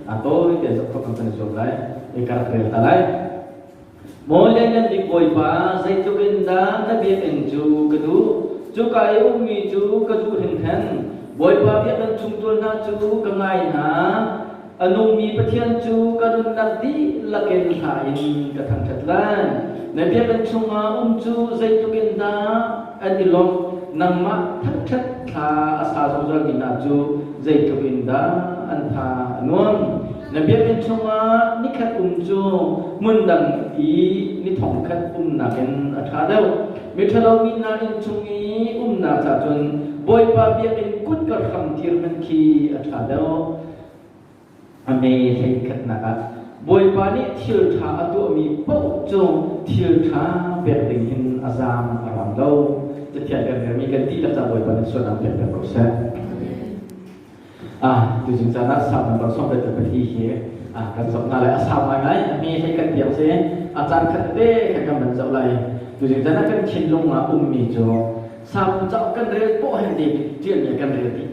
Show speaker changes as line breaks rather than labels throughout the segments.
A tawi te zoh khawh kan i zuam lai. I ka rak rel ta lai. Maw Lianngan Bik Bawipa, zeitluk in dah na biakinn cu ka duh! Cuka i ummi cu ka duh hringhran. Bawipa biakinn chungtual hna cu ka ngai hna. A nungmi Pathian cu ka nunnak dihlak in hla in ka thangṭhat lai. Na biakinn chungah um cu zeitluk in dah an i lawmh! Nangmah thangṭhat thla a sa zungzalmi hna cu zeitluk in dah an tha a nuam! Na biakinn chungah nikhat um cu hmundang i ni thongkhat umnak in a ṭha deuh. Miṭhalo mi hna inn chung i umnak cha cun Bawipa biakinn kutka hram dir hmanh khi a ṭha deuh. A me hleikhatnak ah Bawipa nih thil ṭha a tuahmi paoh cu thil ṭha pek ding hin a zaang a ram lo. Cathiang kan relmi kan dihlak ca Bawipa nih sualnak pek pek ko seh. Ah, tuzing caan ah Salm number 74 hi ah kan zoh hna lai. A sau ngaingai, a hme hlei kan tiang si. A caan khat tete khan kan van zoh lai. Tuzing caan ah kan thinlung ah ummi cu Salm cauk kan rel poh hin David ṭialmi kan rel dih.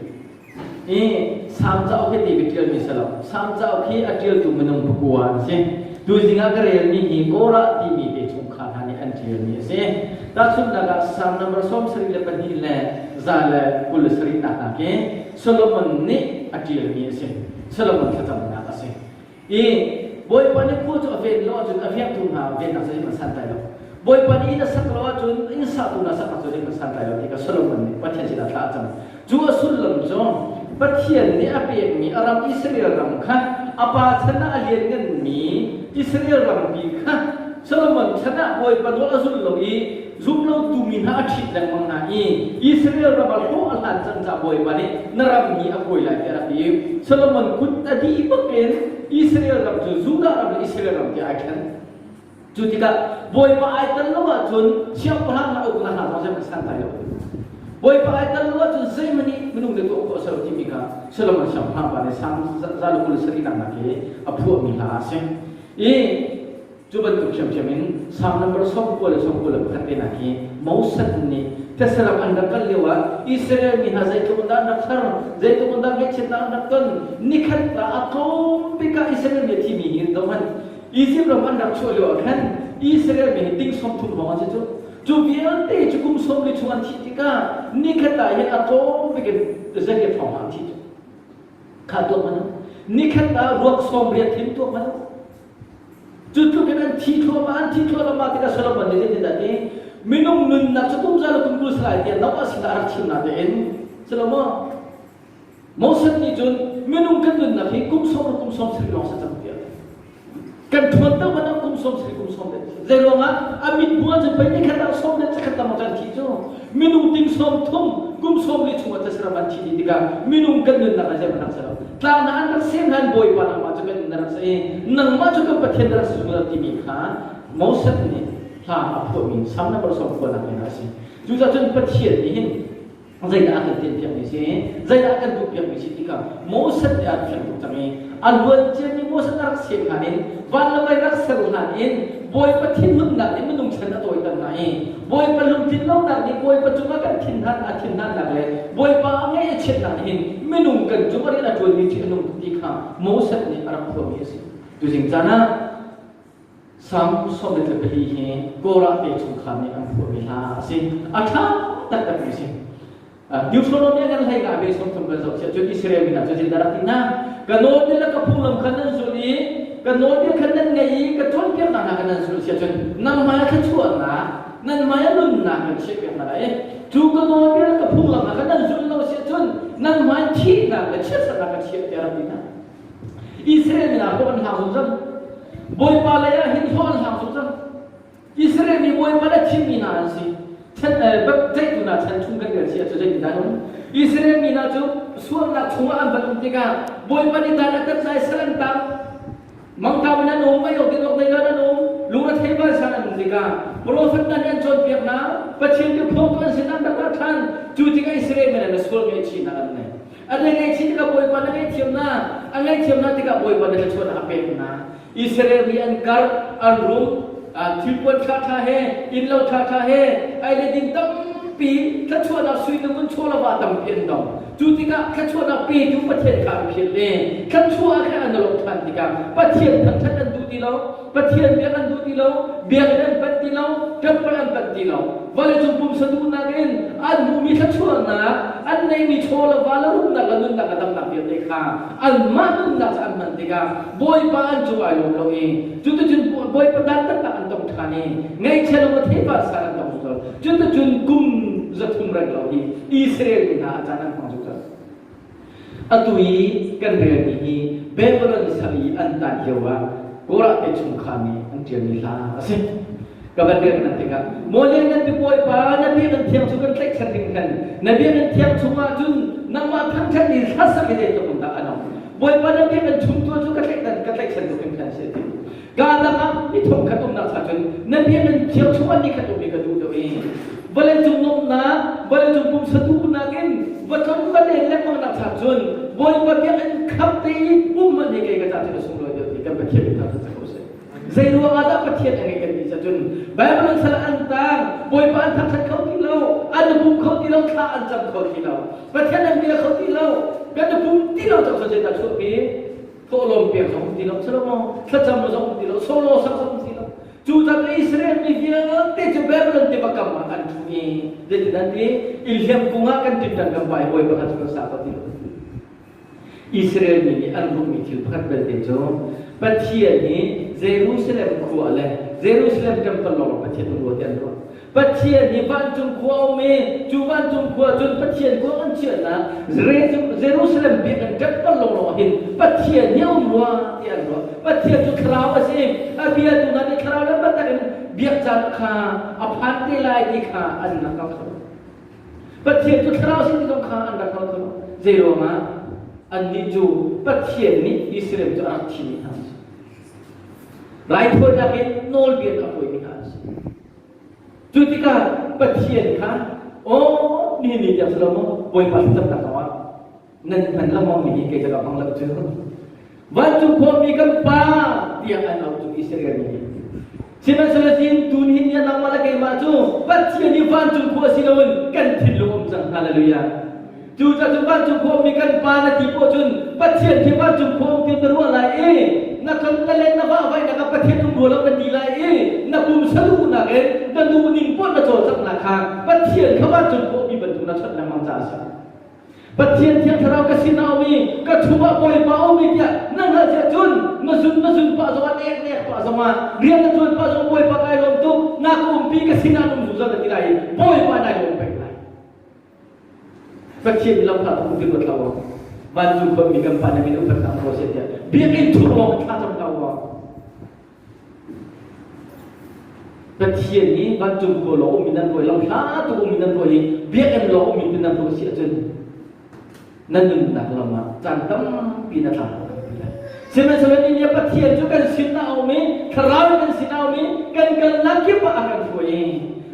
I Salm cauk hi David ṭialmi si lo. Salm cauk hi a ṭialtu minung pakua an si. Tuzing ah ka relmi hi Korah timi te chungkhar hna nih an ṭialmi a si. Tahchunhnak ah Salm number 72 le 127 nak hna khi Solomon nih a ṭialmi a si. Solomon thlacamnak a si. I Bawipa nih khua cu a ven lo ahcun a vengtu hna vennak cu zeihmanh santlai lo. Bawipa nih inn a sak lo ahcun inn satu hna saknak cu zeihmanh santlai lo ti kha Solomon nih Pathian sinah thla a cam. Cu a sullam cu Pathian nih a pekmi a ram Israel ram kha a pa chan ah a liannganmi Israel rampi kha Solomon chan ah Bawipa nawl a zul lo i zumlotu mi hna a ṭhit lengmang hna i Israel ram ah hlawh a hlan cang caah Bawipa nih na ram hi a kuai lai tiah a rak ti. Solomon kut a dih bakin Israel ram cu Judah ram le Israel ram tiah ai ṭhen. Cu tikah Bawipa ai tel lo ahcun siangpahrang hna uknak hna zong zeihmanh santlai lo. Bawipa ai tel lo ahcun zeihmanh nih minung nih tuah khawh a si lo timi kha Solomon siangpahrang pa nih Salm 127 nak hi a phuahmi hla a si. I Cu bantuk ṭhiamṭhiam in Salm number 90 le 91 te hna khi Moses nih these ram an rak kal lio ah Israel mi hna zeitluk in dah an rak har, zeitluk in dah ngaihchiatnak an rak ton, nikhat ah a tlawm bik ah Israel mi a thimi hi zoh hmanh. Izipt ram an rak chuah lio ah khan Israel mi hi ting 30 hrawng an si cu. Cu vialte cu kum 40 chung an thih tikah nikhat ah hin a tlawm bik in zariat hrawng ah an thi cu. Kha tuak hmanh u. Nikhat ah ruak sawm riat hin tuak hmanh u. Cu tluk in an thi thluahmah, an thi thluahmah tikah Solomon nih zeitindah ti? Minung nunnak cu kum za le kum 20 salai tiah Noah sinah a rak chim natein si lo maw? Moses nih cun minung kan nunnak hi kum sawm le kum 70 lawng si cang tiah kan ṭhawn deuh man ah kum 70 kum sawm le zei ruangah a mit hmuh ahcun pei nikhat ah sawm le zakhat tam kan thi cu minung ting 30 kum 40 chungah thesram an thi dih tikah minung kan nunnak ah zeihmanh rak si lo tlang hna an rak sem hlan Bawipa nangmah cu kan na rak si i nangmah cu kan Pathian na rak si zungzal timi kha Moses nih hla a phuahmi Salm number 90 nak in a si cucaah cun Pathian nih hin zeidah a kan tinhpiakmi si zeidah a kan duhpiakmi si ti kha Moses nih a fiang tuk cang i a luan ciami Moses a rak sem hlan in van le vei rak ser hlan in Bawipa thinhunnak nih minung chan a tawiter hna i Bawipa lungtlin lonak nih Bawipa cungah kan thinhan a thinhannak le Bawipa a ngaih a chiatnak nih hin minung kan cung a rian a ṭuanmi ṭih a nung tuk ti kha Moses nih a rak phuahmi a si. Tuzing caan ah Salm 74 hi Korah te chungkhar nih an phuahmi hla a si. A ṭha taktakmi a si. Deuteronomy kan hlei nga ve 30 kan zoh cun Israel mi hna cu zeidah rak ti hna? Ka nawlbia le ka phunglam kha nan zulh i ka nawlbia kha nan ngaih i ka cawnpiaknak hna kha nan zulh si ahcun nan hmai ah thluachuahnak nan hmai ah nunnak kan chiahpiak hna lai. Cu ka nawlbia le ka phunglam hna kha nan zulh lo si ahcun nan hmai thihnak le chiatsernak ka chiah tiah rak ti hna. Israel mi hna hlawh an hlang zungzal. Bawipa lei ah hin hlawh an hlang zungzal. Israel mi Bawipa le thimmi hna an si. Ceihtu hna chan chung kan rel si ahcun zeitindah an um? Israel mi hna cu sualnak chungah an van um tikah Bawipa nih dan a tat lai sal an tang. Mangṭam in an um, ei awk din awk nei lo an um, lungrethei vansan an um tikah profet hna nih an cawnpiak hna, Pathian biaphuangtu an sin an rak ra ṭhan. Cu tikah Israel mi hna sual ngaihchihnak an nei. An ngaihchih tikah Bawipa na ngaihthiam hna, an ngaihthiam hna tikah Bawipa na thluachuahnak a pek hna. Israel mi an karh, an rum, thilpuan ṭhaṭha he, innlo ṭhaṭha he, ei le din tampi, thluachuahnak sui le ngun chawlava tampi an dong. Cu tikah thluachuahnak petu Pathian kha an philh i thluachuah kha an lawmh ṭhan tikah Pathian thangṭhat an duh ti lo, Pathian biak an duh ti lo, biakinn an panh ti lo, temple an panh ti lo. Vawleicung pumsa duhnak in an hmuhmi thluachuahnak, an neihmi chaw le va le rumnak le nunnak le damnak vialte kha anmah nunnak cu an hman tikah Bawipa an cung ai lawm lo i cuticun Bawipa dantatnak an tong ṭhan i ngaihchia lung a theipar san an tong zungzal. Cuticun kum 300 reng lo hi Israel mi hna a caan an hmang zungzal. Atu i kan relmi hi Babylon sal i an tan lio ah Korah te chungkhar nih an ṭialmi hla a si. Ka van rel hna tikah Maw Lianngan Bik Bawipa, na biakinn thiang cu kan tlaihchan hringhran. Na biakinn thiang chungah cun nangmah thangṭhat in hlasak hi zeitluk in dah a nung. Bawipa na biakinn chung tu cu ka tlaihchan ka tlaihchan tuk hringhran si a ti. Kaa dang ah mi thongkhat umnak cha cun na biakinn thiang chungah ni khat um hi ka duh deuh i vawleicung nuamhnak, vawleicung pumsa duhnak in va tlon va len lengmangnak cha cun Bawipa biakinn khap te i um hmanh hi kei ka ca cun a sunglawi deuh ti kan Pathian min thangṭhat ko seh. Zei ruang ah dah Pathian a ngei kan ti cun Bible an sal an tang, Bawipa an thangṭhat kho ti lo, an i pum kho ti lo, thla an cam kho ti lo, Pathian an bia kho ti lo, kan i pum ti lo cang zeidah chuahpi? Thawhlawm pek zong um ti lo, silo thlacam zong um ti lo, solo sak zong um ti lo. Cu caan Israel mi vialte cu Babylon tiva kam ah an ṭhu i zeitin an ti? Inn kung ah kan ṭinṭan kan vai hawi pakhat cu kan sa ko ti lo. Israel mi nih an ruhmi thil pakhat belte cu Pathian hi Jerusalem khua le Jerusalem temple lawng Pathian um rua ti an ruah. Pathian hi vancung khua a um i cu vancung khua cun Pathian kuang an chiahnak Jerusalem biakinn temple lawnglawng ah hin Pathian hi a um rua ti an ruah. Pathian cu thlarau a si. A biatu hna nih thlarau le biatak in biak caan kha a phan te lai ti kha an rak hngal kho. Pathian cu thlarau si ti zong kha an rak hngal kho. Zei ruangah annih cu Pathian nih Israel cu a rak thimi hna a si. Raithawinak in nawlbia a hruaimi hna an si. Cu tikah Pathian kha aw nihin ni tiang si lo maw Bawipa thlacamnak zongah nan hman lengmang mi hi kei cu ka hmang lo cu. Vancung khuami kan pa tiah an auh cu Israel mi nih. Sihmanhsehlaw sin tun hin ni nangmah le keimah cu Pathian i vancung khua si loin kan thinlung um cang. Hallelujah. Cucaah cun vancung khua ummi kan Pa na ti poah cun Pathian khi vancung khua um ti na ruah lai i na tlon na len na vahvaihnak ah Pathian um rua lo na ti lai i na pumsa duhnak in na duhning poah na cawlcanghnak kha Pathian kha vancung khua ummi bantuk na chawnh lengmang caah a si. Pathian Thiang Thlarau ka sin ah um i ka chungah Bawipa a um i tiah na hngalh siah cun na zun na zun pah zongah na ek na ek pah zongah rian na ṭuan pah zongah Bawipa kai lawm tuk na ka umpi ka sinah na um zungzal na ti lai i Bawipa nai lawm peng lai. Pathian lam hlah tuk ti ruat hlah u. Vancung khuami kan pa na min upat hna ko seh tiah biakinn chung lawng thla cam hlah u. Pathian nih vancung khua lawng um in nan ruai lam hla tuk um in nan ruai i biakinn lawng um in nan ruai si ahcun na nunnak lam ah caan tampi na tla kho Sihmanhsehlaw ni nih Pathian cu kan sin ah a um i thlarau kan sin ah a um i kan kalnak kip ah a kan hruai i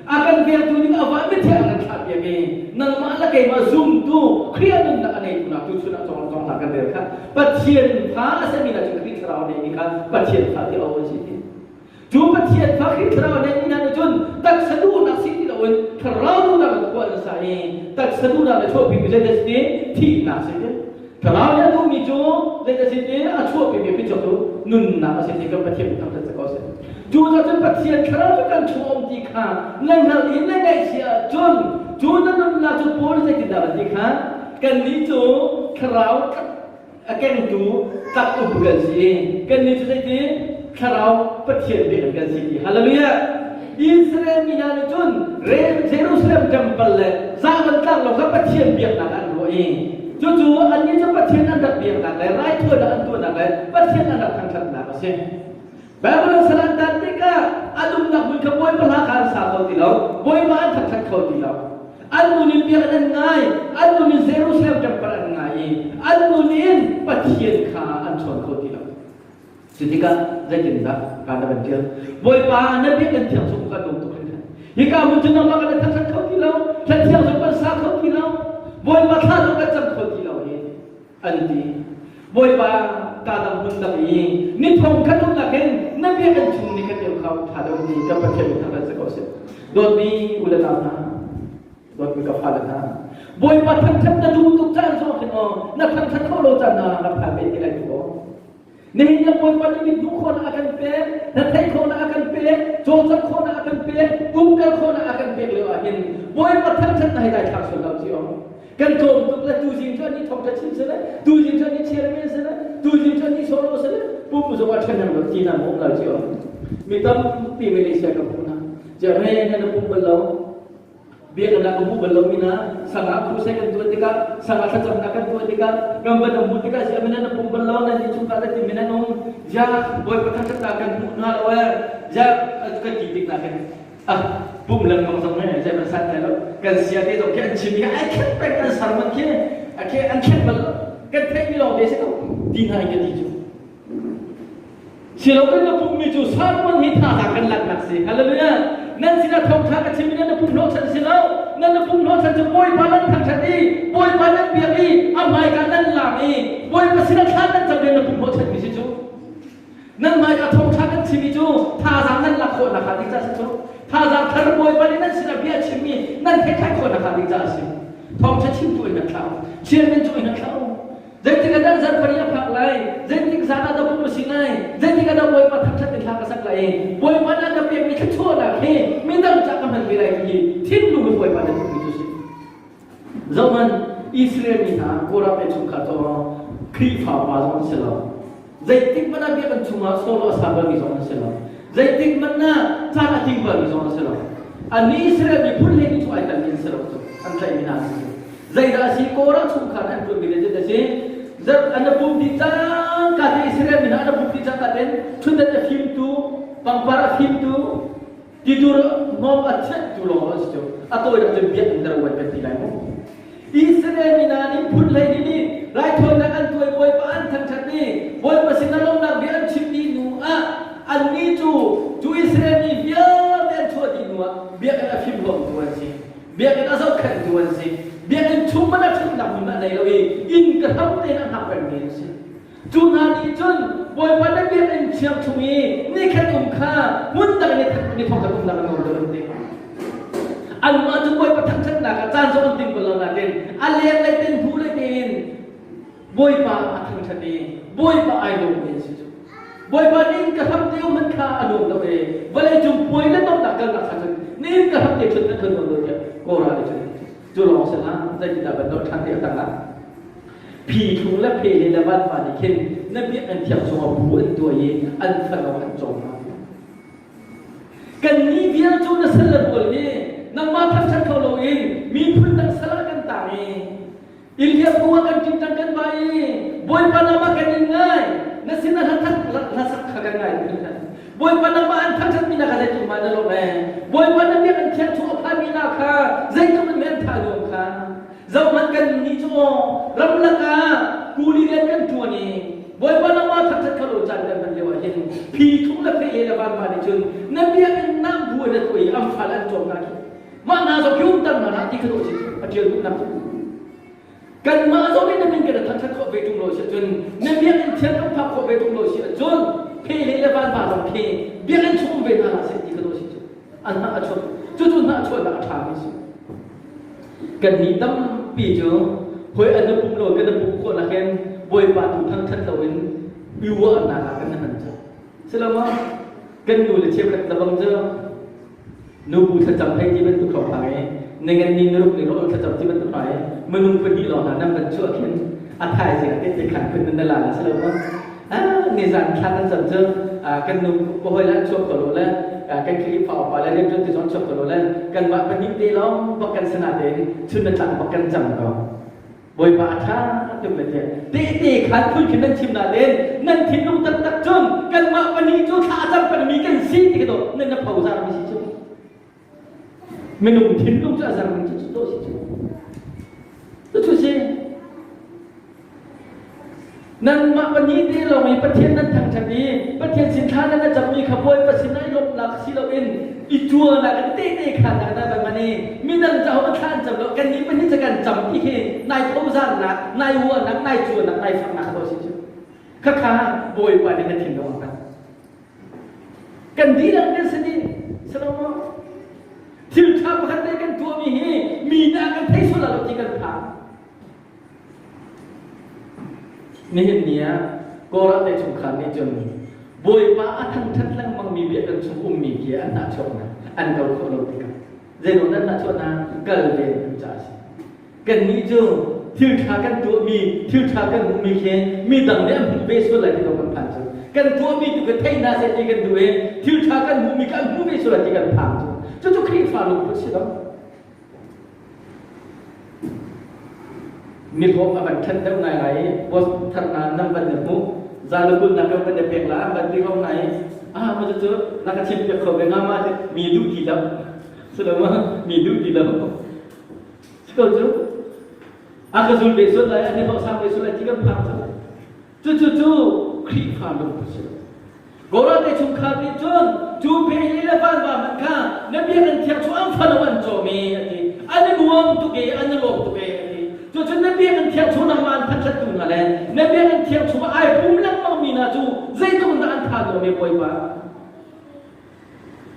a kan vengtu ding a van mithiang a kan thlahpiak i nangmah le keimah zumtu Khrih a nunnak a neitu nak tuchun ah cawng cawng hna kan rel kha Pathian fa a simi hna cu Khrih thlarau a neimi kha Pathian fa ti a an si ti Cu Pathian fa Khrih thlarau a neimi hna nih cun taksa duhnak si ti loin thlarau duhnak in khua an sa i taksa duhnak le chuahpimi zeidah si ti thihnak si ti thlarau nih a duhmi cu zeidah si ti a chuahpimi phichuak cu nunnak a si ti kan Pathian thangṭhat si ko seh. Cu cun Pathian thlarau cu kan chung um ti kha na hngalh i na ngaih si ahcun cu na nunnak cu Paul zeitindah a ti kha kannih cu thlarau a kengtu tlak up kan si i kannih cu zeiti thlarau Pathian biakinn kan si ti hallelujah Israel mi hna nih cun Jerusalem temple le Zion tlang lo kha Pathian biaknak an ruah i cucu annih cu Pathian an rak biaknak le raithawinak an tuahnak le Pathian an rak thangṭhatnak a si Babylon sal an tan tikah an umnak hmun kha Bawipa hla kha an sa kho ti lo Bawipa an thangṭhat kho ti lo An nun in biakinn an ngai, an nun in Jerusalem temple an ngai i an nun in Pathian kha an chawn kho ti lo. Cu tikah zeitindah ka na van ṭial? Bawipa na biakinn thiang chung kan um tuk hringhran. Hika hmun cu nangmah kan thangṭhat kho ti lo, thla thiang zong kan sa kho ti lo, Bawipa thla zong kan cam kho ti lo hi an ti. Bawipa ka dang hmun dang i ni thong khat umnak hin na biakinn chung ni khat deuh kha ṭha deuh ti kan Pathian min thangṭhat si ko seh. Dawtmi u le nau hna, Dawtmi ka fale hna, Bawipa thangṭhat na duh tuk caan zong khin aw, na thangṭhat khawh lo caan ah rak phan ve te lai tu aw. Nihin ah Bawipa nih mithmuh khawhnak a kan pek, na theih khawhnak a kan pek, cawlcangh khawhnak a kan pek, umkal khawhnak a kan pek lio ah hin Bawipa thangṭhat na hei dai thlak sual lo ci aw. Kan tlawm tuk le tuzing cu an i thawngṭha chim sile, tuzing cu an i chiar men sile, tuzing cu an i sawh lo sile, pum zong ah ṭhahnem lo ti na um lo ci aw. Mi tampi Malaysia ka hmuh hna. Germany na pum bal lo. Biakinn ah ka hmu bal lomi hna sangah crusade kan tuah tikah sangah thlacamnak kan tuah tikah kan van hmuh tikah ziah nan pum bal lo nan nih chungkhar le timi nan um ziah Bawipa thangṭhatnak kan hmuh hna lo ee ziah kan ti tik nakin ah pum lengmang zong he zei man san lai lo kan sia te zong khi an chim i ai khen peng an sermon khi a khi an khen bal lo kan theihmi lawng te si ko ti hna in ka ti cu Silo kan na pummi cu sermon hi thazaang kan laknak si. Hallelujah. Nan sinah thawngṭha ka chim i nan na pum hnawhchan si lo. Nan na pum hnawhchan cu Bawipa nan thangṭhat i Bawipa nan biak i a hmaika nan laam i Bawipa sinah thla nan cam i na pum hnawhchanmi si cu. Nan hmaika thawngṭha kan chim i cu thazaang nan lak khawh nakhnga ding ca si cu. Thazaang thar Bawipa nih nan sinah bia a chimmi nan theih ṭhan khawh nakhnga ding ca a si. Thawngṭha chimtu in nan thlah u. Chairman cu in nan thlah u. Zeitik ah dah zarhpari a phak lai? Zeitik zan ah dah pum a si lai? Zeitik ah dah Bawipa thangṭhat in thla ka sak lai i Bawipa nih a ka pekmi thluachuahnak hi midang cah ka hman ve lai ti hi thinlung in Bawipa na duhmi cu si. Zohhmanh, Israel mi hna Korah te chungkhar cu Khrihfa pa zong an si lo. Zeitik hmanh ah biakinn chungah solo a sa balmi zong an si lo. Zeitik hmanh ah caan a ting balmi zong an si lo. Annih Israel miphun hlei ni cu ai telmi an si lo cu. An tlaihmi hna an si. Zeidah a si? Korah chungkhar an ṭuanmi le zeidah a si? Zarh an pum dih cangka te Israel mi hna an pum dih cangka ten ṭhutdan a fimtu, pangpar a fimtu, tidur hnawm a thianhtu lawng an si cu. A tawinak cun biakinn dar uan kan ti lai mu. Israel mi hna nih phun 12 nih raithawinak an tuai Bawipa an thangṭhat i Bawipa sinah lawmhnak bia an chim dih hnu ah annih cu cu Israel mi vialte an chuah dih hnu ah biakinn a fimhlawmtu an si. Biakinn a zohkhenhtu an si. Biakinn chung hmanh ah ṭhutnak hmun a nei lo i inn ka hram tein a hngak pengmi an si. Cu hna nih cun Bawipa na biakinn thiang chung i nikhat um kha hmun dang in ni thong khat umnak a nuam deuh an ti. Anmah cu Bawipa thangṭhatnak ah caan zong an ting bal lo nain a lenglei tein hnu lei tein Bawipa a thangṭhat i Bawipa ai lawmmi an si cu. Bawipa nih ka hram te um hmanh kha a nuam lo i vawleicung puai le nuamhnak kalnak kha cun nihin ka hram te ṭhut hmanh kha nuam lo tiah Korah nih cun cu lawng si hlah zeitindah van dolh ṭhan te a tang ah phi thlung le phe le le vanva nih khin na biakinn thiang chungah bu an tuah i an fano an cawm hna. Kannih vial cu na sal le rual hi nangmah thangṭhat kho loin miphun dang sal ah kan tang i Ilias bu ah kan ṭingṭang kan vai i Bawipa lam ah kan in ngai. Na sin ah hlasak kha kan ngai ti khan. Bawipa lam ah an thangṭhatmi na kha zeitluk ma na lawmh ee. Bawipa na biakinn thiang chung a phanmi hna kha zeitluk in mei an thah nuam kha. Zohhmanh kan nih cu aw ramlak ah kuli rian kan ṭuan i Bawipa lam ah thangṭhat kha lo caan kan hman lio ah hin phi thum le phei le vanva nih cun na biakinn nak bu in a tuah i an fale an cawm hna khi. Mah hna zong hi umter hna hlah ti kha dawh si a ṭial duhnak cu. Kanmah zong in na min kan thangṭhat khawh ve ṭung lo si ahcun na biakinn thiang kan phak khawh ve ṭung lo si ahcun phe le le vanva zong khi biakinn chung um ve hna hlah seh ti kha dawh si cu. An hnah a chuak. Cucu hnah a chuahnak a ṭhami si. Kannih tampi cu hoi an na pum lo kan na pum khawh nakin Bawipa tu thangṭhat loin i uahnak ah kan na hman cu. Silama kan nu le cheukhat lebang cu nubu thlacam hei ti bantuk hrawng i ningan ni nuruk ni rawl thlacam ti bantuk hrawng i minung pahnih lawng hna nan van chuah khin a thaizing ah tehte khan phun nan la la si lo maw nizan thla kan cam cu kan nu ka hawi le an chuak ko lo le kan Khrihfa upa le rianṭuan ti zong chuak ko lo le kanmah pahnih te lawng bak kan sana tein chun na tlak bak kan cam ko Bawipa a ṭha tuk le tiah tehte khan phun khin nan chim nain nan thinlung taktak cun kanmah pahnih cu thla a cam pengmi kan si ti ka dawt nan na phozar mi si cu minung thinlung cu a zar ning cu cu to si cu cu si Nanmah pahnih te lawng i Pathian nan thangṭhat i Pathian sin thla nan cammi kha Bawipa sin ah i lawmhnak si loin i ṭualnak in tehte khaannak na van hman i midang caah thla an cam lo kannih pahnih cu kan cam ti hi nai phozarnak, nai uahnak, nai cuanak, nai faknak kha si cu. Khakha Bawipa nih na thinlung a hngalh. Kan dihlak kan si dih. Silo maw? Thil ṭha pakhat te kan tuahmi hi mi nih an kan thei sual lo ti kan phang. Nihin ni ah Korah te chungkhar nih cun Bawipa a thangṭhat lengmangmi biakinn chung ummi khi an hnahchuak hna, an kal khawh lo tikah zeiruang dah an hnahchuah hna? Kal ve an duh caah a si. Kannih cu thil ṭha kan tuahmi, thil ṭha kan hmuhmi khi midang nih an hmuh ve sual lai ti ko kan phan cu. Kan tuahmi tu kha thei hna seh ti kan duh i thil ṭha kan hmuhmi kha an hmuh ve sual lai ti kan phang cu. Cucu Khrihfa lungput si lo. Mihlawh a van ṭhen deuh ngai lai i boss thar hna nan van i hmuh zalukul nak kan van i pek la an van ti ko hna i ah ma cu na ka chim piak kho ve nga ma ti mi duh ti lo si lo ma mi duh ti lo si ko cu a ka zul ve sual lai a ni hlawh sang ve sual lai ti kan phang cu Cucu cu Khrihfa lungput si lo. Korah te chungkhar nih cun cu phehli le vanva hmanh kha na biakinn thiang chung an fano an cawm i a ti. An i nuam tuk i an i lawm tuk i a ti. Cucun na biakinn thiang chung nangmah an thangṭhattu hna le na biakinn thiang chungah ai pum lengmangmi hna cu zeitluk in dah an tha nuam i Bawipa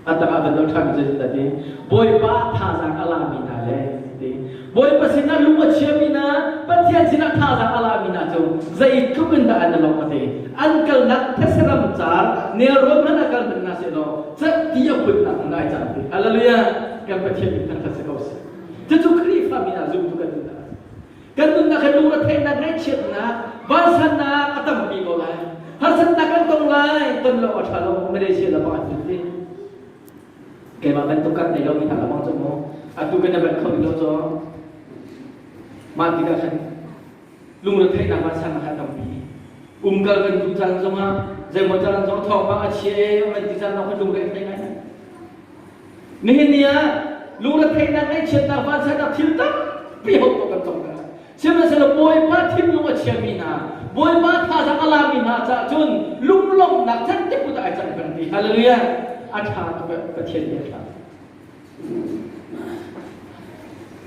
A tangah van doh ṭhan cu a ti. Bawipa thazaang a lami hna le ti. Bawipa sinah lung a chiami hna, Pathian sinah thazaang a lami hna cu zeitluk in dah an i lawmh a ti. An kalnak thetse ram car nelrawn hmanh ah kal hmanh hna sehlaw cat ti a phunnak hmun ai cang ti. Hallelujah! Kan Pathian min thangṭhat si ko seh. Cucu Khrihfa mi hna zumtu kan nunnak a si. Kan nunnak hi lungretheihnak, ngaihchiatnak, vansannak a tampi ko lai. Harsatnak kan tong lai, ton lo a ṭha lo, Malaysia lam ah an ti. Keimah bantuk kan nei lomi hna lamang cu mu. Atu kan i banh kho rih lo cu. Mah tikah khan lungretheihnak vansannak a tampi. Umkal kan duh caan zongah zeimaw caan zong thawngpang a chia e van ti caan zong khan lungre thei ngai. Nihin ni ah lungretheihnak, ngaihchiatnak, vansannak thil tampi ho ko kan tong hna. Sihmanhsehlaw Bawipa thinlung a chiami hna, Bawipa thazaang a lami hna caah cun lunglawmhnak cantik ut ah ai cang peng ti. Hallelujah! A ṭha tuk eh, Pathian nih a ṭha.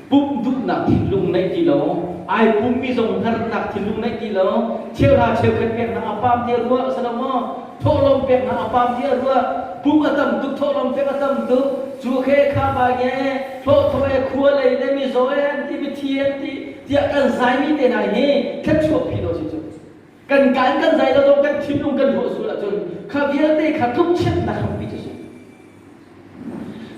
Pumh duhnak thinlung neih ti lo, ai pummi zong hnarnak thinlung neih ti lo, cheuhra cheukhat peknak a pam ti a ruah a si lo maw? Thawhlawm peknak a pam ti a ruah, pum a tam tuk, thawhlawm pek a tam tuk, cu khe kha ba nge, hlawhthaw e khua lei le mizaw e an ti, mithi an ti, tiah kan zaimi te hna hi thluachuah phi lo si cu. Kan kaan kan zai lo zong kan thinlung kan ruah sual ahcun kha vialte kha tlukchiatnak hrampi cu si.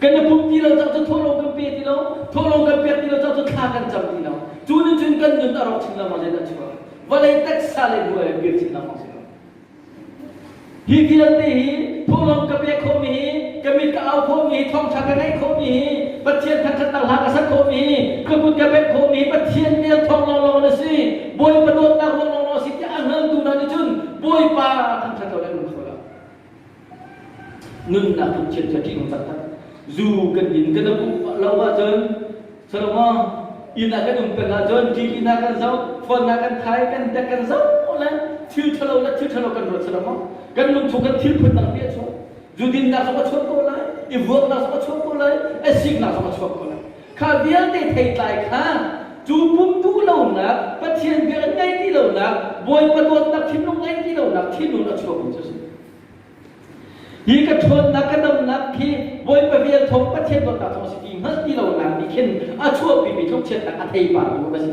Kan i pum ti lo cang cu thawhlawm kan pe ti lo, thawhlawm kan pek ti lo cang cu thla kan cam ti lo. Cu nih cun kan nun a rawk chin lengmang zeidah chuak. Vawlei taksa le hnuai ah kir chin lengmang si ko. Hi vialte hi thawhlawm ka pek khawhmi hi, ka mit ka au khawhmi hi, thawngṭha ka ngaih khawhmi hi, Pathian thangṭhatnak hla ka sak khawhmi hi, ka kut ka pek khawhmi hi Pathian vel thawng lawnglawng an si. Bawipa dawtnak ruang lawnglawng a si tiah a hngaltu hna nih cun Bawipa thangṭhat lo le an um kho lo. Nunnak lungthin cu a ṭihnung taktak. Zu kan din kan i lo ahcun Solomon inn ah kan um peng ahcun TV hna kan zoh, phone hna kan thai, kan tek kan zoh le thil ṭhalo le thil ṭhalo kan ruat Solomon. Kan lungchung kan thil phun dang pi a chuak. Zu dinnak zong a chuak ko lai, i vuaknak zong a chuak ko lai, a siknak zong a chuak ko lai. Kha vialte theitlai kha cu pum duh lonak, Pathian bia an ngaih ti lonak, Bawipa dawtnak thinlung ngaih ti lonak thinlung a chuakmi cu a si. Hi ka ṭhawnnak ka damnak khi Bawipa vel thawng Pathian dawtnak thawng a si ti hngalh ti lonak nih khin a chuahpimi tlukchiatnak a theipar tu a si.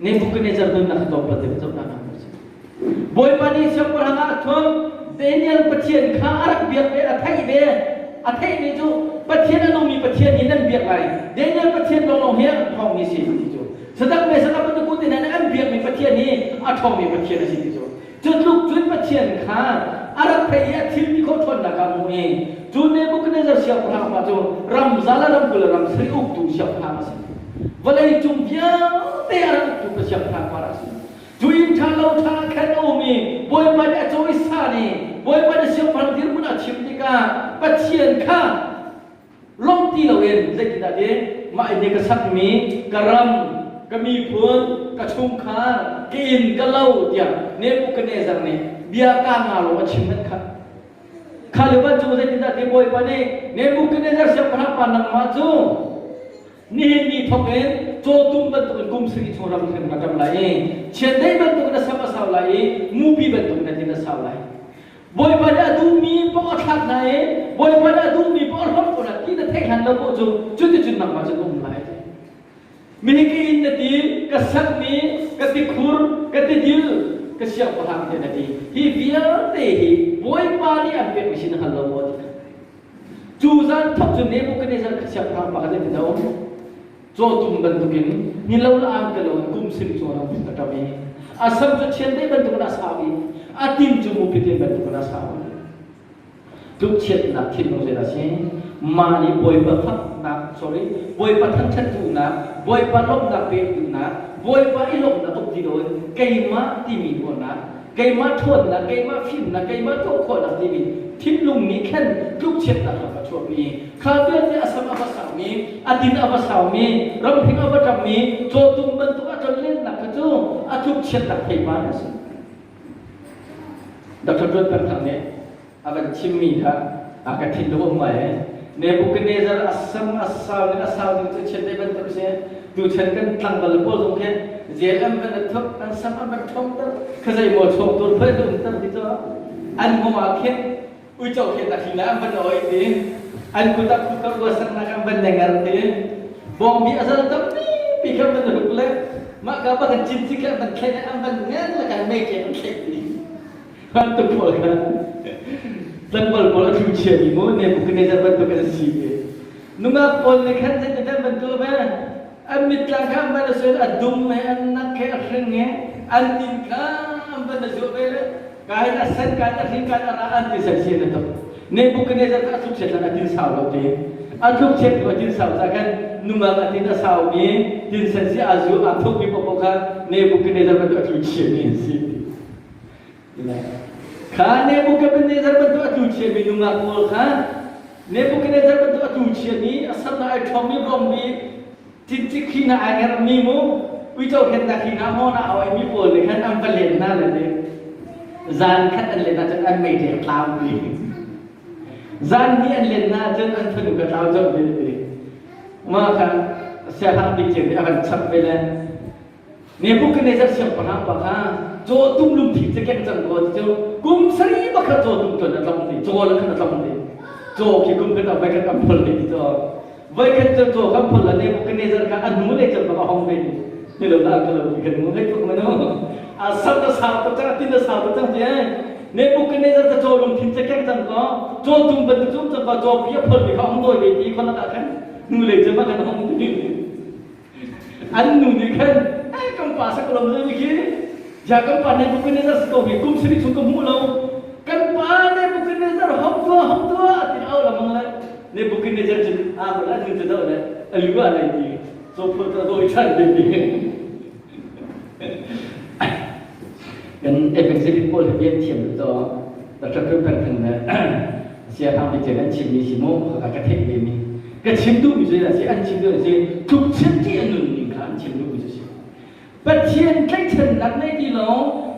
Nebuchadnezzar nunnak kha tlawmpal te zohnak ah a si. Bawipa nih siangpahrang ah a thuam Daniel Pathian kha a rak biak ve a theih ve a theihmi cu Pathian a nungmi Pathian hi nan biak lai Daniel Pathian lawnglawng hi a ṭhawngmi si ti cu Sadak me sadak bantuk te hna nih an biakmi Pathian hi a ṭhawngmi Pathian a si ti cu Cu tluk cun Pathian kha a rak theih i a thil ti khawh ṭhawnnak ah hmuh i cu Nebuchadnezzar siangpahrang pa cu ramza le ramkul le ram sari uktu siangpahrang a si. Vawlei cung vialte a rak uktu pa siangpahrang pa a si. Cu inn ṭha lo ṭha ah khan a um i Bawipa nih a cawisan i Bawipa nih siangpahrang dirhmun a chim tikah Pathian kha lawmh ti loin zeitindah ti mah inn hi ka sakmi ka ram ka miphun ka chungkhar ka inn ka lo tiah Nebuchadnezzar nih bia ka nga lo a chim hmanh kha kha lio bantuk zeitindah ti Bawipa nih Nebuchadnezzar siangpahrang pa nangmah cu nihin ni thawk in cawtum bantukin kum sarih chung ram hrim ka ṭam lai i chiandeih bantukin a sam a sau lai i mupi bantukin a tin a sau lai. Bawipa nih a duhmi paoh a thlak hna i Bawipa nih a duhmi paoh a hlorh ko hna ti na theih hlan lo paoh cu cuticun nangmah cu na um lai a ti. Mihi in na ti, ka sakmi, ka tikhur, ka tidil, ka siangpahrang tiah na ti. Hi vialte hi Bawipa nih an pekmi si na hngal lo maw ti kha. Cu zan thawk cu Nebuchadnezzar kha siangpahrang pa kha zeitin a um? Cawtum bantukin ni lo le ang te lo in kum sim cawn a a ṭam i a sam cu chiandeih bantukin a sau i a tin cu mupitin bantukin a sau. Tlukchiatnak thinlung zeidah a si? Mah nih Bawipa faknak, sorry, Bawipa thangṭhat duhnak, Bawipa lawmhnak pek duhnak, Bawipa i lawmhnak um ti loin keimah timi ruahnak, keimah ṭhawnnak, keimah fimnak, keimah tuah khawhnak timi thinlung nih khan tlukchiatnak ram a chuahpi. Kha vialte a sam a va saumi, a tin a va saumi, ramhring a va ṭammi, cawtum bantuk a tlonlennak kha cu a tlukchiatnak theipar a si. Dr. Tuan Peng Thang nih a van chimmi kha a ka thin um ngai e. Nebuchadnezzar a sam a sau ning a sau ning cu chiandeih bantuk si. Tuchan kan tlangval pawl zong khi zel an van thuk an sam an van ṭhong ter kha zei maw chawng tur phai um ter ti cu an hmong ah khin uico khin a thli an van oi ti an kut ah kut ah ruasannak an van nengar ti bawngbi a zal tampi pi kha van ruk le mah ka ba kan cin ci kha van thlen an van ngan le kan mei ke an thlek ti bantuk pawl kha tlangval pawl a thu chia mi mu Nebuchadnezzar bantuk an si ve nungak pawl nih khan zeitin bantuk ve an mittlang kha an van a sual a dum he an nak he a hring he an tin kha an van a zuah ve le kain a sen kain a hring kain a ra an ti sen si na tuk Nebuchadnezzar kha a tluk chiat a tin sau lo ti a tluk chiat a tin sau ca khan nungak a tin a sau mi tin sen si a zu a thuk mi popo kha Nebuchadnezzar bantuk a tlu chia mi an si Kha Nebuchadnezzar bantuk a tlu chiami nungak pawl kha Nebuchadnezzar bantuk a tlu chiami a sam ai ṭhawngmi ruangmi cincik khi na ai ngerhmi mu uico hennak hi na maw na aoimi pawl nih khan an va len hna le ti zan khat an len ahcun an mei ṭek tlau ti zan hnih an len hna ahcun an fanu ka tlau colh ve ti mah kha siaherh bik cio nih a van chap ve le Nebuchadnezzar siangpahrang pa kha cawtum lungthin cu keng cang ko ti cu kum sarih bakhat cawtum tuan a tlong ti caw le khan a tlong ti caw khi kum khat ah voikhat an phol ti ti caw voikhat cu caw kan phol la Nebuchadnezzar kha a hnu le cun bak a hong ve ti ni lo dah ka lo ti kan mu hei tuk manu a sam na sau tuk cang a tin na sau tuk cang ti ai Nebuchadnezzar ca caw lungthin cu keng cang ko cawtum bantuk cum cang ko caw pi a phol mi kha hong dawi ve ti khon ah khan hnu le cun ma kan hong ti An nu nih khan eh kan pa sak lo mi khi ja kan pa Nebuchadnezzar si ko hi kum sarih chung ka hmu lo kan pa Nebuchadnezzar hong tua hong tua ti au lamang le Nebuchadnezzar cu a bal a nu cu do le a lu a lei ti cawphul ta doi chan te ti kan evangelist pawl hi bian thiam to Dr. Peng Thang le siahrang bik an chimmi si mu ka theih ve mi ka chim duhmi cu si an chim duh si tlukchiat ti a nun ning kha an chim duhmi cu si Pathian tlaihchannak nei ti lo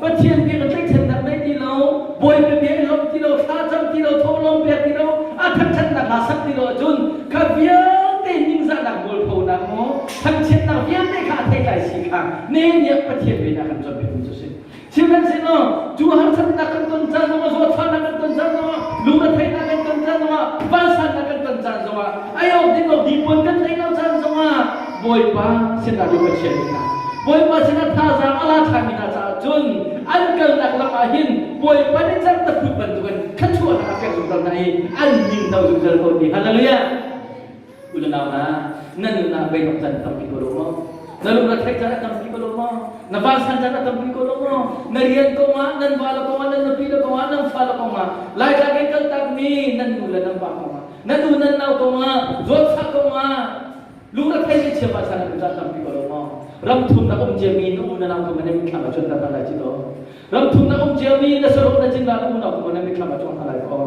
Pathian bia ka tlaihchannak nei ti lo Bawipa bia i lawmh ti lo thlacam ti lo thawhlawm pek ti lo a thangṭhatnak hla sak ti lo ahcun kha vialte ningzahnak mualphonak maw thangchiatnak vialte kha a theitlai si kha ne nih Pathian bia nih a kan cawnpiakmi cu si Sihmanhsehlaw cu harsatnak kan ton caan zongah, zawtfahnak kan ton caan zongah, lungretheihnak kan ton caan zongah, vansannak kan ton caan zongah, ei awk ding awk dipuan kan theih lo caan zongah Bawipa sinah lung a chiami hna, Bawipa sinah thazaang a la ṭhanmi hna caah cun an kalnak lam ah hin Bawipa nih cerhtafut bantukin thluachuahnak a pek zungzal hna i an ning do zungzal ko ti. Hallelujah! U le nau hna, nan nun ah beidongh caan tampi ko lo maw? Na lung na theih caan a tampi ko lo maw? Na vansan caan a tampi ko lo maw? Na rian kongah, nan va le kongah, nan nupi le kongah, nan fa le kongah, Laitlang in kaltakmi nan nu le nan pa kongah, nan u nan nau kongah, zawtfah kongah, lung na thei chia vansan an caan tampi ko lo maw? Ram thumnak um ciami na u na nau kong nan mitthlam ah cuan tak lai ci to. Ram thumnak um ciami na saruh na cinnak na unau kong na mitthlam ah cuang hna lai ko.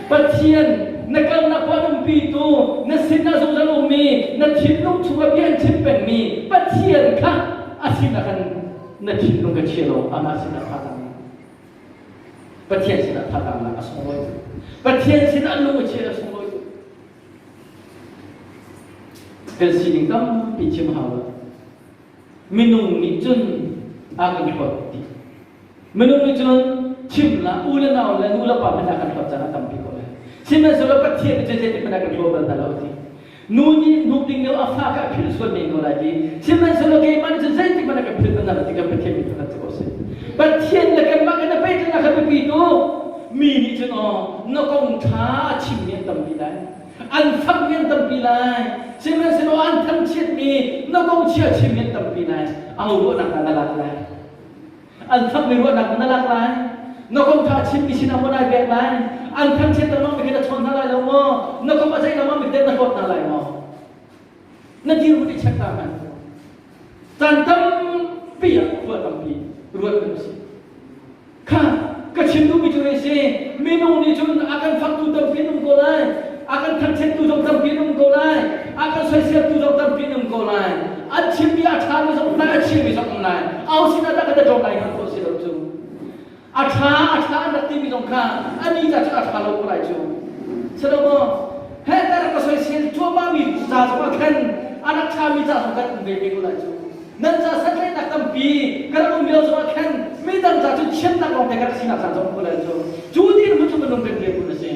Pathian na kalnak khua umpi tu na sinah zungzal ummi na thinlung chungah bia an chim pengmi Pathian kha a sinah khan na thinlung ka chia lo amah sinah tha Pathian sinah tha nak a sunglawi Pathian sinah lung a chia a sunglawi kan sining tampi chim hau lo Minung nih cun a kan hlawt dih. Minung nih cun Chim la u le nau le nu le pa hmanh ah kan hlawt caan a tampi ko lai. Sihmanhsehlaw Pathian nih zeitin hmanh ah kan hlaw bal hna lo ti. Nu nih hnuk ding lio a fa kha a philh sual men ko lai ti. Sihmanhsehlaw keimah nih cun zeitik hmanh ah kan philh bal hna lo ti kan Pathian mi pakhat cu ko si. Pathian le kanmah kan i pehtlaihnak kha biapi tu. Mi nih cun aw na kong ṭha a chimmi an tampi lai. An fakmi an tampi lai. Sihmanhsehlaw an thangchiatmi na kong chia chimmi an tampi lai. Aho ruahnak dah na lak lai? An fakmi ruahnak na lak lai. Na kong ṭha chimmi sinah maw nai pek lai? An thangchiat lengmang mi khi na chawn hna lai lo maw? Na kong a ceih lengmang mi na hlawt hna lai maw? Na dirhmun i check ta hmanh. Caan tampi ah khua tampi ruat kan si. Kha ka chim duhmi cu hei si, minung nih cun a kan faktu tampi an um ko lai, a kan thangchiattu zong tampi an um ko lai, a kan soiseltu zong tampi an um ko lai. An chimmi a ṭhami zong um lai, a chiami zong um lai. Au sinah dah kan i ṭawm lai hngalh khawh si lo cu. A ṭha, a ṭha an rak timi zong kha ani ca cun a ṭha lo ko lai cu. Salomo, he ka rak ka soisel cuahmahmi ca zong ah khan a rak ṭhami ca zong kan um ve ve ko lai cu. Nan ca santlaihnak tampi ka rak um lio zongah khan midang ca cun chiatnak lawngte ka rak sinak caan zong um ko lai cu. Cu dirhmun cu minung kan dirhmun a si.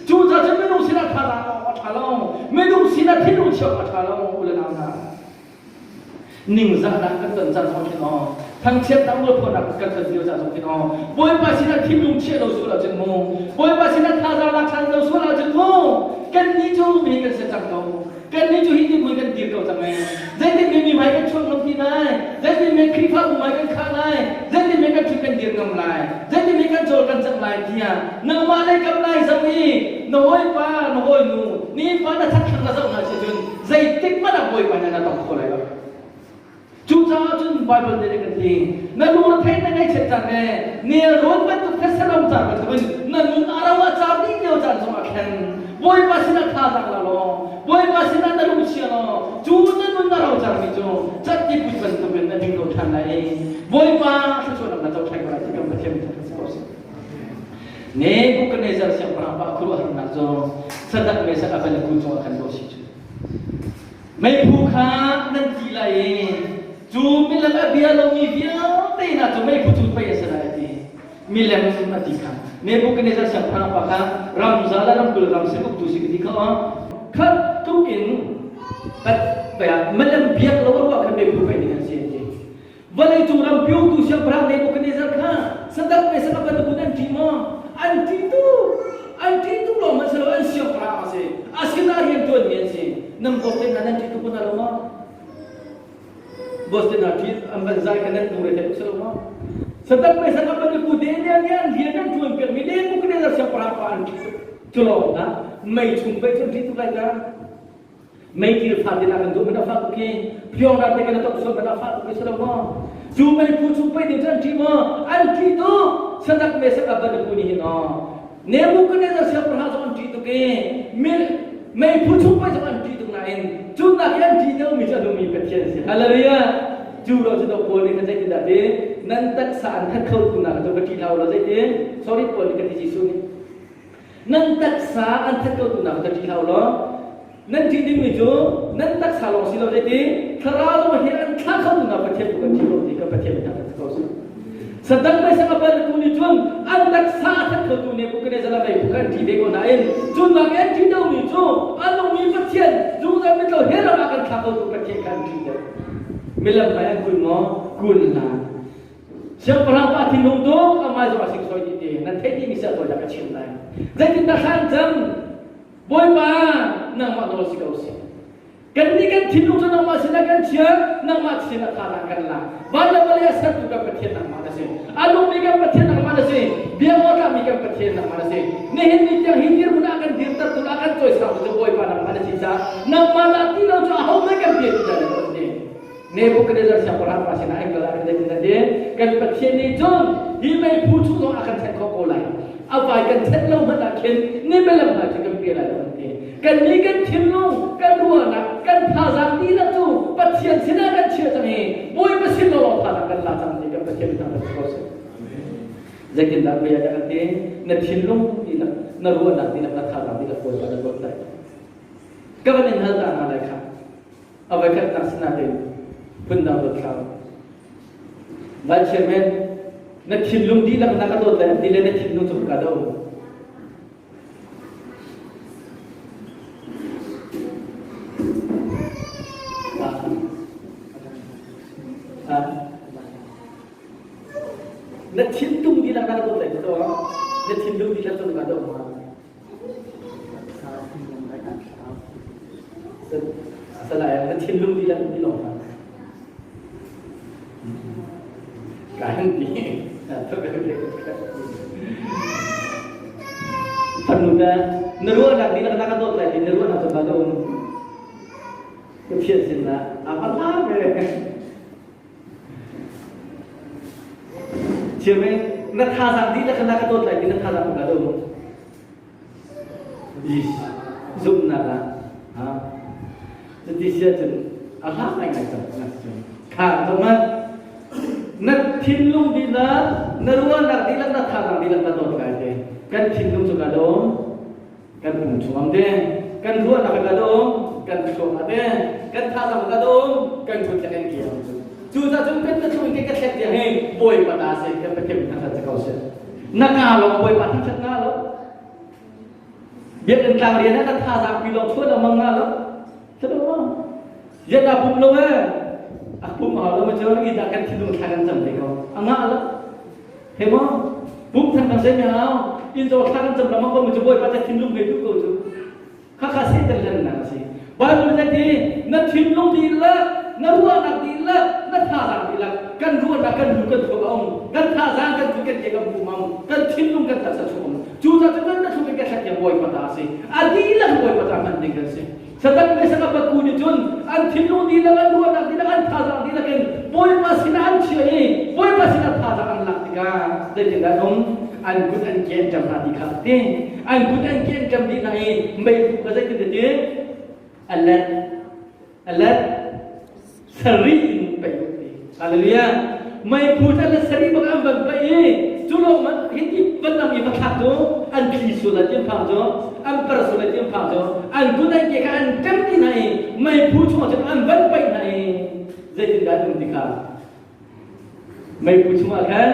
Cu ca cun minung sinah thazaang awk a ṭha lo. Minung sinah thinlung chiah awk a ṭha lo u le nau hna. Ningzahnak kan ton caan zong khin aw, thangchiatnak mualphonak kan ton lio caan zong khin aw, Bawipa sinah thinlung chiah lo sual ahcun mu, Bawipa sinah thazaang lak ṭhan lo sual ahcun mu, kannih cu mi kan si cang ko. Kannih cu hi ti kan dir ko cang ee. Zeitin men mi hmai kan chuak ngam ti lai? Zeitin men Khrihfabu hmai kan khah lai? Zeitin men kan ṭhut kan dir ngam lai? Zeitin men kan cawl kan cangh lai tiah nangmah lei kam lai zoh i na hawipa na hawinu nifa na thatthlang na zoh hna si cun zeitik hmanh ah Bawipa nih na tong kho lai lo. Cucaah cun Baibal nih a kan ti, na lung a theih na ngaihchiat caan le nelrawn bantuk thetse-ram caan bantukin na nun a ro a car dih lio caan zongah khan Bawipa sinah thazaang la law, Bawipa sinah na lung chia law, cu na nun a ro carmi cu catti put bantukin na ding ko ṭhan lai i Bawipa thluachuahnak na co ṭhan ko lai ti kan Pathian nih kan si ko seh. Nebuchadnezzar siangpahrang pa khuaruahharnak cu Sadak Mesak Abednego cungah khan ko si cu. Meiphu kha nan ti lai i cu milem a bia lomi vialte hna cu meiphu cu pei a si lai a ti. Milem a ti kha. Nebuchadnezzar siangpahrang pa kha ramza le ramkul ram sin uktu si ka ti kha aw. Khat tuk in milem biak lo a ruah kha meiphu pei ding an si a ti. Vawleicung ram piutu siangpahrang Nebuchadnezzar kha sadak le sadak bantukin an ṭih maw? An ṭih tuk. An ṭih tuk lawng hmanh si lo, an siangpahrang a si. A sinah rian ṭuanmi an si. Nan boss te hna nan ṭih tuk hna lo maw? Boss te hna ṭih an van zai kha nan lungre thei tuk si lo maw? Sadak le sadak bantukin Daniel nih an rian an ṭuan piakmi Nebuchadnezzar siangpahrang pa an ṭih tuk. Cu lawng hna mei chung pei cu an ṭih tuk lai ta. Meikil fa tin ah kan duh man a fa tuk i phiong rat te kan tok sual man a fa tuk i si lo maw? Cu meiphu chung pei ding cu an ṭih maw? An ṭih tuk. Sadak Mesak Abednego nih hin aw Nebuchadnezzar siangpahrang zong an ṭih tuk i meiphu chung pei zong an ṭih tuk nain cu nak i an ṭih deuhmi cu a nungmi Pathian a si. Hallelujah! Cu lo cu do Paul nih khan zeitindah ti nan taksa an that kho tu nak cu va ṭih hlah u law zeitin? Sorry Paul nih ka ti Jesuh nih. Nan taksa an that ko tu nak ka ṭih hlah u law nan ṭih dingmi cu nan taksa lawng si lo zeiti thlarau zong hi an thlah kho tu nak Pathian tu kan ṭih ko ti kan Pathian hna kan ko si. Saddam mei sang a tu nih cun an taksa a that kho tu Nebuchadnezzar mei phu kan ṭih ve ko nain cu nak an ṭih deuhmi cu a nungmi Pathian zungzal mitlo he ram ah kan thlah kho tu Pathian kha an ṭih deuh. Milam hmai an kun maw? Kun hlah. Siangpahrang pa thinlung tuk amah zong a singsawi dih ti nan theih dihmi si a tawinak ka chim lai. Zeitindah thla an cam? Bawipa, nangmah nawl si ko sih. Kannih kan thinlung cu nangmah sinah kan chia, nangmah sinah thazaang kan lak. Van le vawlei a sertu kan Pathian nangmah na si. A nungmi kan Pathian nangmah na si. Bia awtlahmi kan Pathian nangmah na si. Nihin ni tiang hi dirhmun ah kan dirtertu le a kan cawisangtu cu Bawipa nangmah na si caah nangmah dah ti lo cu ahohmanh kan bia ti dah lo ti. Nebuchadnezzar siangpahrang pa sinah an kal ah zeitin a ti? Kan Pathian nih cun hi meiphu chung zong a kan thenh khawh ko lai. A vai kan thenh lo hmanh ah khin ni melam hna cu kan pe lai lo an ti. Kannih kan thinlung, kan ruahnak, kan thazaang dihlak cu Pathian sinah kan chiah cang i Bawipa sin lawlaw thazaang kan la cang ti kan Pathian mi thangṭhat si ko seh. Zeitindah bia dah kan ti? Na thinlung dihlak, na ruahnak dihlak, na thazaang dihlak Bawipa na dawt lai. Ka van in hal ta hna lai khah. A voikhatnak sinain phundang dot thlau. Vice Chairman. Na thinlung dihlak na ka dawt lai an ti le na thinlung cu ka do. Na thinlung dihlak na ka dawt lai ti to. Na thinlung dihlak cu ka do ma. Salai na thinlung dihlak ti lawng hna. Kan ti. Fanu ta na ruahnak dihlak na ka dawt lai ti na ruahnak cu ka um. Pathian sin ah a va la ve. Chiame na thazaang dihlak na ka dawt lai ti na thazaang ka um. Zumhnak ah cuti si ahcun a hla ngaingai cang kha zohhmanh na thinlung dihlak na ruahnak dihlak na thazaang dihlak na dawt lai te kan thinlung cu ka dawm kan pum chungam te kan ruahnak ka dawm kan thluak te kan thazaang ka dawm kan kut le kan ke cu cucaah cun kan thluk in ka thlek tiang hi bawipa ta si kan pathian thangṭhat si ko seh na ka lawng bawipa thangṭhat nga lo biakinn tlang rian ah na thazaang pi lawng chuah lengmang nga lo thalo ma ziat dah pum lo e a pum hau lo ma cu i dah kan thinlung thla kan cam te ko a nga lo he mo pum than kan sei me hau in zo thla kan cam lengmang ko mu cu bawipa ca thinlung ngei tu ko cu Khakha Satan hlennak a si. Bible nih ti na thinlung dihlak, na ruahnak dihlak, na thazaang dihlak, kan ruahnak kan lu kan thluak a um, kan thazaang kan kut kan ke kan pum a um, kan thinlung kan taksa chung um. Cu ca cu kan na thluk in kan thlak Bawipa ta a si. A dihlak Bawipa ta hman ding kan si. Satan le sakapaku nih cun an thinlung dihlak, an ruahnak dihlak, an thazaang dihlak in Bawipa sinah an chiah i Bawipa sinah thazaang an lak tikah zeitindah um? An kut an ke an ṭam hna ti kha a ti. An kut an ke an ṭam dih hna i meiphu kha zeitin ti a let a let sarih in paih u ti. Hallelujah. Meiphu cu an let sarih bak an van paih i cu lawng man hiti van dang i va thlak cu an thli sual lai ti an phang cu an per sual lai ti an phang cu an kut an ke kha an ṭem dih hna i meiphu chungah cun an van paih hna i zeitindah an um ti kha Meiphu chungah khan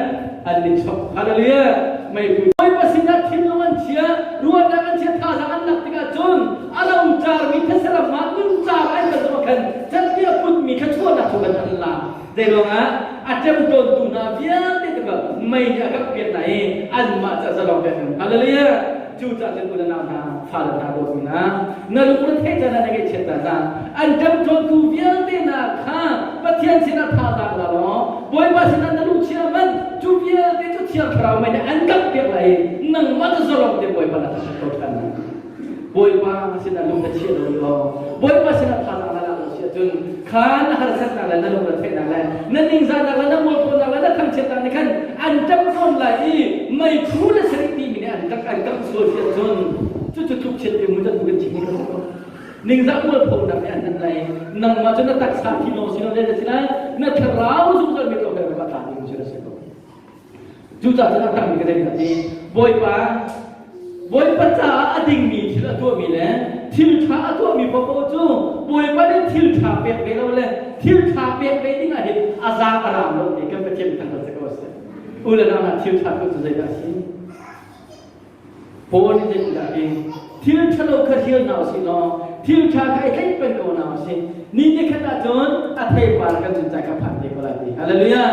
an i chok. Hallelujah! Meiphu. Bawipa sinah thinlung an chia, ruahnak an chia, thazaang an lak tikah cun a lo carmi thasaram ah nuncar an kan zong khan cantiah putmi thluachuahnak cu kan an la. Zei ruangah a ṭemṭawntu hna vialte cu mei nih a kangh piak hna i anmah cu a zalong pek hna. Hallelujah! Cucaah cun u le nau hna, fale hna, dawtmi hna, na lungre theih caan ah na ngaihchiat caan ah an ṭemṭawntu vialte hna kha Pathian sinah thazaang la law Bawipa sinah na lungchia hmanh cu vialte cu Thiang Thlarau mei nih an kangh piak lai i nangmah cu zalong te Bawipa na thangṭhat ko ṭhan lai. Bawipa sinah lung na chia lo law Bawipa sinah thazaang na lak lo si ahcun kha na harsatnak le na lungretheihnak le na ningzahnak le na mualphonak le na thangchiatnak nih khan an ṭam tawn lai i meiphu le sarih timi nih an kangh an kangh sual si ahcun cucu tlukchiat ti mu cu kan chim ko ningzah mualphonak nih an nan lai nangmah cu na taksa thi lawng si lo le na si lai na thlarau zungzal mi tlawm le tla ding cu na si ko Cucaah cun a tangmi ka zei ti Bawipa Bawipa caah a dingmi thil a tuahmi le thil ṭha a tuahmi paohpaoh cu Bawipa nih thil ṭha pek ve lo le thil ṭha pek ve ding ah hin a zaang a raam lo ti kan Pathian thangṭhat si ko seh. U le nau hna thil ṭha tuah cu zeidah a si? Paul nih zeitindah a ti? Thil ṭhalo kha hrial hna usih law thil ṭha kha i tlaih peng ko hna usih. Ni ni khat ahcun a theipar kan cun cai kha phan te ko lai ti. Hallelujah!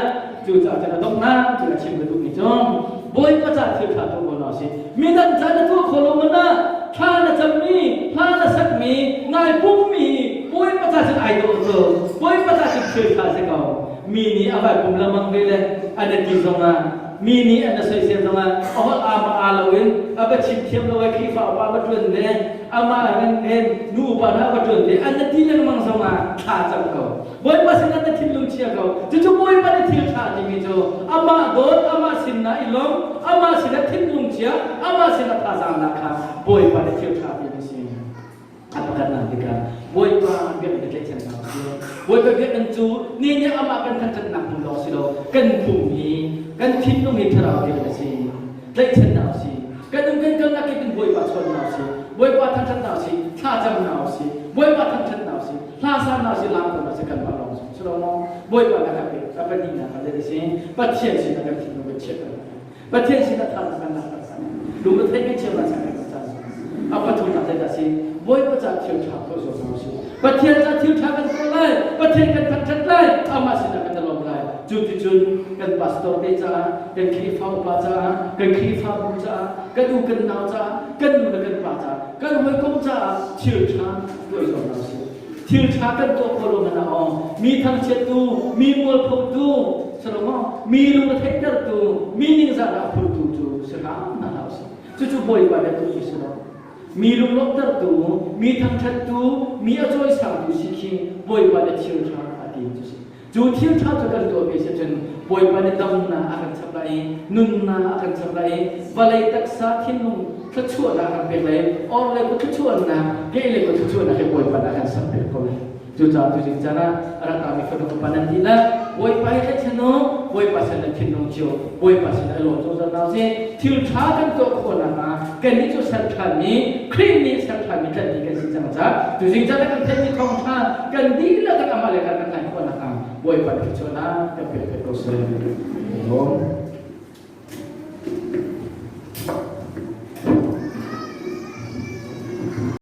Cucaah cun a donghnak cu a chim ka duhmi cu Bawipa ca thil ṭha tuah ko hna usih. Midang ca na tuah khawh lo man ah thla na cammi, hla na sakmi, nai pummi Bawipa ca cun ai dawh cu. Bawipa ca cun thil ṭha si ko. Mi nih a vai pum lengmang ve le an i ti zongah mi nih an soisel zongah a holh aa ma aa loin a va chim thiam lo ai Khrihfa upa va ṭuan ve amah hen hen nu upa hna va ṭuan ve an na ti lengmang zongah thla cam ko Bawipa sinah na thinlung chia ko cucu Bawipa nih thil ṭha timi cu amah dawt amah sinah i lawm amah sinah thinlung chia amah sinah thazaang lak kha Bawipa nih thil ṭha timi si A pakhatnak tikah Bawipa biakinn ka tlaihchan hna u sih. Bawipa biakinn cu ni nih amah kan thangṭhatnak hmun lawng si lo, kan pum hi, kan thinlung hi thlarau biakinn a si. Tlaihchan hna u sih. Kan um kan kalnak kip in Bawipa chawn hna u sih. Bawipa thangṭhat hna u sih. Thlacam hna u sih. Bawipa thangṭhat hna u sih. Hla sa hna u sih. Laam ko hna u sih. Kanmah lawng si. Si lo maw? Bawipa na kan pek. A pahnihnak ah zei si? Pathian sinah kan thinlung kan chiah kan Pathian sinah tha kan lak kan Lungre thei kan chia kan sang kan caan. A pathumnak zeidah si? Bawipa ca thil ṭha tuah zuam hna usih. Pathian ca thil ṭha kan tuah lai. Pathian kan thangṭhat lai. Amah sinah kan i lawm lai. Cu ti cun kan pastor te caah, kan Khrihfa upa caah, kan Khrihfabu caah, kan u kan nau caah, kan nu le kan pa caah, kan hawikom caah thil ṭha tuah i zuam hna usih. Thil ṭha kan tuah khawh lo hmanh ah aw, mi thangchiattu, mi mualphotu, salomaw, mi lung a theihtertu, mi ningzahnak a phurtu cu si hram hna hlah usih. Cucu Bawipa nih a duhmi si lo. Mi lunglawmhtertu, mi thangṭhattu, mi a cawisangtu si khi Bawipa nih thil ṭha a ti cu si. Cu thil ṭha cu kan tuah ve si cun Bawipa nih damnak a kan chap lai i nunnak a kan chap lai i vawlei taksa thinlung thluachuahnak a kan pek lai i orhlei kut thluachuahnak, kehlei kut thluachuahnak hi Bawipa nih a kan ser piak ko lai. Cucaah tuzing caan ah a rak rami fanu fapa nan dihlak Bawipa hi tlaihchan u, Bawipa sin nan thinlung cio, Bawipa sin i lawm zungzal hna usih. Thil ṭha kan tuah khawh nakhnga kannih cu ser ṭhanmi, Khrih nih ser ṭhanmi tlanhmi kan si cang caah tuzing caan ah kan theihmi thawngṭha kan dihlak in amah le kan kan hngalh khawh nakhnga Bawipa nih thluachuahnak kan pek pek ko seh. Lawm.